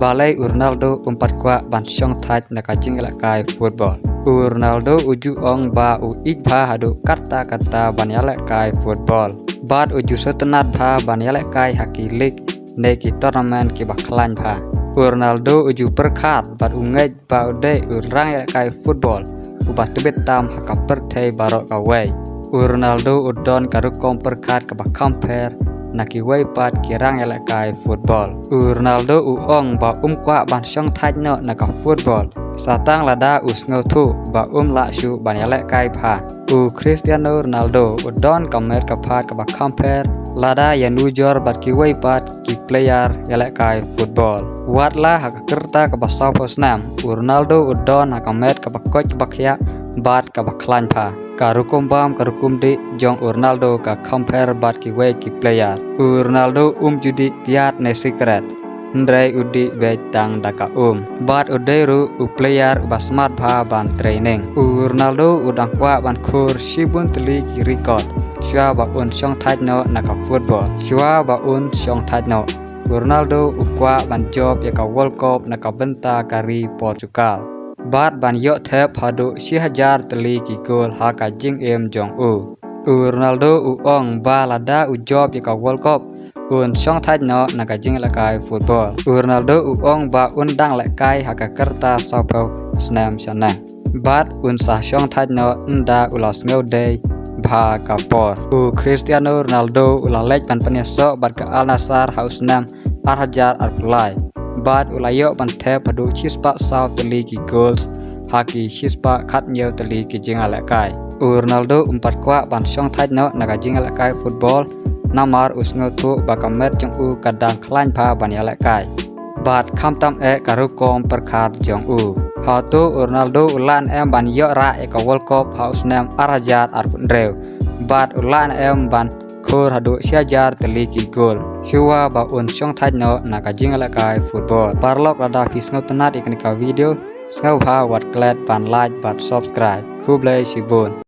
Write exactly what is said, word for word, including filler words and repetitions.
Balei u Ronaldo um pat kwah ban shong thait na ka jingïalehkai football? U Ronaldo u ju ong ba u ïeit bha haduh katta katta ban ïalehkai football. Bad u ju sngewtynnat bha ban ïalehkai ha ki league ne ki tournament kiba khlaiñ bha. U Ronaldo u ju pyrkhat bad u ngeit ba u dei u rangïalehkai football uba tbit tam ha ka pyrthei baroh kawei. U Ronaldo u don ka rukom pyrkhat kaba kham pher na kiwei pat ki rangïalehkai football. U Ronaldo u ong ba um kwah ban shong thait noh na ka football sa tang lada u sngewthuh ba um lah shuh ban ïalehkai bha. U Cristiano Ronaldo u don ka met ka phad kaba kham pher lada ïanujor bad kiwei pat ki player ïalehkai football. Wat la ha ka rta kaba sawphew snem, u Ronaldo u don ha ka met kaba koit kaba khiah bad kaba khlaiñ bha. Ka rukom bam ka rukom dih jong u Ronaldo ka kham pher bad kiwei ki player. U Ronaldo um ju dih kiad ne sikret, hynrei u dih beit tang da ka um. Bad u dei ruh u player uba smat bha ban training. U Ronaldo u dang kwah ban khur shibun tylli ki record shuwa ba un shong thait noh na ka football. Shuwa ba un shong thait noh, u Ronaldo u kwah ban jop ïa ka World Cup na ka bynta ka ri Portugal bad ban ïoh thep haduh shi hajar tylli ki goal ha ka jingim jong u. U Ronaldo u ong ba lada u jop ïa ka World Cup, un shong thait noh na ka jingïalehkai football. U Ronaldo u ong ba un dang lehkai ha ka rta sawphew snem shaneng bad un sa shong thait noh ynda u la sngew dei bha ka por. U Cristiano Ronaldo u la leit ban pynïasoh bad ka Al Nassr ha u snem ar hajar arphew lai bad u la ïoh ban thep haduh shispah saw tylli ki goals ha ki shispah khathynñiew tylli ki jingïalehkai. U Ronaldo um pat kwah ban shong thait noh na ka jingïalehkai football namar u sngewthuh ba ka met jong u ka dang khlaiñ bha ban ïalehkai bad khamtam eh ka rukom pyrkhat jong u. Hato u Ronaldo u lah ne em ban ïoh rah ïa ka World Cup ha u snem ar hajar arphew hynriew bad u lah ne em ban khur haduh shi hajar tylli ki goal shuwa ba un shong thait noh na ka jingïalehkai football? Paralok, lada phi sngewtynnat ïa kane ka video, sngewbha wat klet ban like bad subscribe. Khublei shibun.